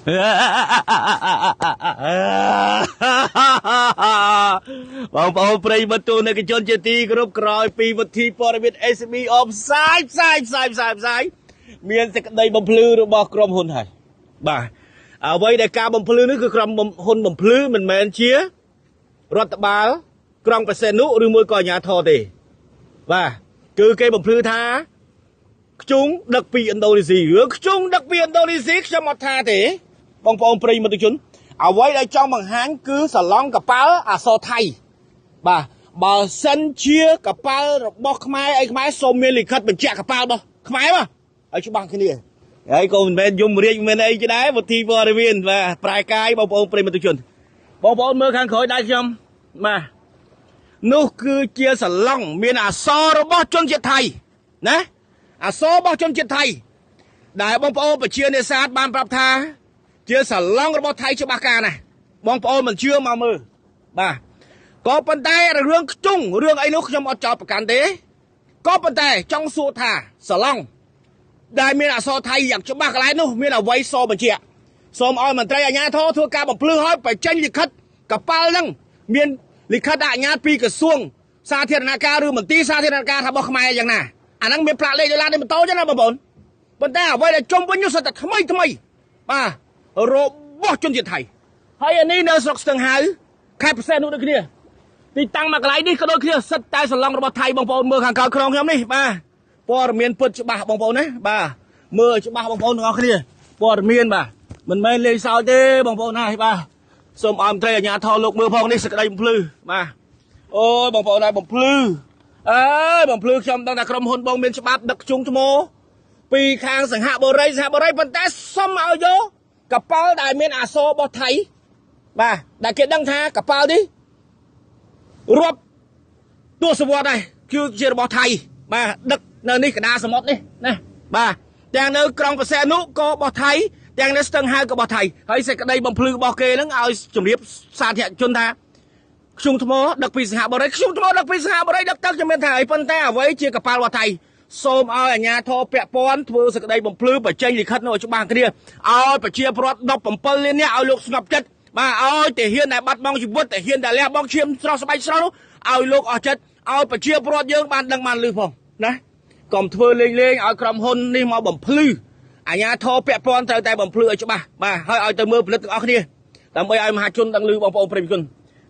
បងប្អូនប្រិយមិត្តទូនិកជនជាទីគោរពក្រោយពីវិធីព័ត៌មាន SB អបផ្សាយផ្សាយផ្សាយផ្សាយផ្សាយមានសេចក្តីបំភ្លឺរបស់ក្រុមហ៊ុនហើយបាទអ្វីដែលការបំភ្លឺនេះគឺក្រុមហ៊ុនបំភ្លឺមិនមែនជារដ្ឋបាលក្រុងបរសេនុឬមួយក៏អាជ្ញាធរទេបាទគឺគេបំភ្លឺថាខ្ជុងដឹកពីឥណ្ឌូនេស៊ីរឿងខ្ជុងដឹកពីឥណ្ឌូនេស៊ីខ្ញុំអត់ថាទេបងប្អូនប្រិយមិត្តជនអ្វីដែលចង់បង្ហាញគឺសាឡង់កប៉ាល់អសរថៃបាទបើសិនជាកប៉ាល់របស់ខ្មែរអីខ្មែរសូមមានលិខិតបញ្ជាក់កប៉ាល់របស់ខ្មែរមកឲ្យច្បាស់គ្នាហើយក៏មិនមែនយមរាជមិនមែនអីទេដែរវធីព័ត៌មានបាទប្រែកាយបងប្អូនប្រិយមិត្តជនបងប្អូនមើលខាងក្រោយដៃខ្ញុំបាទនោះគឺជាសាឡង់មានអក្សររបស់ជនជាតិថៃណាអក្សររបស់ជនជាតិថៃដែលបងប្អូនប្រជានេសាទបានប្រាប់ថាជាសាឡង់របស់ថៃច្បាស់ការណាស់បងប្អូនមិនជឿមកមើលបាទក៏ប៉ុន្តែរឿងខ្ជុងរឿងអីនោះខ្ញុំអត់ចោទប្រកាន់ទេក៏ប៉ុន្តែចង់សួរថាសាឡង់ដែលមានអក្សរថៃយ៉ាងច្បាស់កន្លែងនោះមានអ្វីសបញ្ជាក់សូមឲ្យមន្ត្រីអាជ្ញាធរធ្វើការបំភ្លឺឲ្យបញ្ចេញលិខិតកប៉ាល់ហ្នឹងមានលិខិតអនុញ្ញាតពីក្រសួងសាធារណការឬមន្ទីរសាធារណការរបស់ខ្មែរយ៉ាងណាអាហ្នឹងមានផ្លាកលេខដុល្លារនេះបន្តចឹងណាបងប្អូនប៉ុន្តែអ្វីដែលជុំវិញនោះសុទ្ធតែថ្មីថ្មីបាទរបស់ជនជាតិថៃហើយអានេះនៅស្រុកស្ទឹងហាវខេត្តព្រះសីហនុដូចគ្នាទីតាំងមកកន្លែងនេះក៏ដូចគ្នាសិតតែសាឡង់របស់ថៃបងប្អូនមើលខាងក្រោយខ្នងខ្ញុំនេះបាទព័ត៌មានពិតច្បាស់បងប្អូនណាបាទមើលច្បាស់បងប្អូនទាំងអស់គ្នាព័ត៌មានបាទមិនមែនលេងសើចទេបងប្អូនណាបាទសូមឲ្យមន្ត្រីអាជ្ញាធរលោកមើលផងនេះសេចក្តីបំភ្លឺបាទអូយបងប្អូនហើយបំភ្លឺអើយបំភ្លឺខ្ញុំដឹងថាក្រុមហ៊ុនបងមានច្បាប់ដឹកជុងថ្មពីខាងសង្ហបុរីសង្ហបុរីប៉ុន្តែសុំឲ្យយកកប៉ាល់ដែលមានអក្សររបស់ថៃបាទដែលគេដឹងថាកប៉ាល់នេះរាប់ទសវត្សរ៍ដែរគឺជារបស់ថៃបាទដឹកនៅនេះកណ្ដាលសមុទ្រនេះណាបាទទាំងនៅក្រុងព្រះសីហនុក៏របស់ថៃទាំងនៅស្ទឹងហាវក៏របស់ថៃហើយសេចក្តីបំភ្លឺរបស់គេហ្នឹងឲ្យជម្រាបសាធារណជនថាខ្ញុំថ្មដឹកពីសិង្ហបុរីខ្ញុំថ្មដឹកពីសិង្ហបុរីដឹកទៅខ្ញុំមានថាអីប៉ុន្តែអ្វីជាកប៉ាល់របស់ថៃសូមឲ្យអាជ្ញាធរពាក់ព័ន្ធធ្វើសេចក្តីបំភ្លឺបញ្ចេញលិខិតនោះឲ្យច្បាស់គ្នាឲ្យប្រជាពលរដ្ឋ17លាននាក់ឲ្យលោកស្ងប់ចិត្តបាទឲ្យទាហានដែលបាត់បង់ជីវិតទាហានដែលលះបង់ឈាមស្រស់ស្បែកស្រស់នោះឲ្យលោកអស់ចិត្តឲ្យប្រជាពលរដ្ឋយើងបានដឹងបានឮផងណាកុំធ្វើលេងលេងឲ្យក្រុមហ៊ុននេះមកបំភ្លឺអាជ្ញាធរពាក់ព័ន្ធត្រូវតែបំភ្លឺឲ្យច្បាស់បាទហើយឲ្យទៅមើលផលិតទាំងអស់គ្នាដើម្បីឲ្យមហាជនដឹងឮបងប្អូនប្រិយមិត្តជន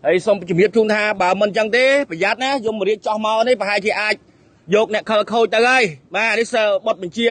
ហើយសូមជម្រាបជូនថាបើមិនចឹងទេប្រយ័ត្នណាយមរាជចោះមកនេះប្រហែលជាអាចយកអ្នកខលខូចទៅហើយបាទនេះសើបត់បញ្ជា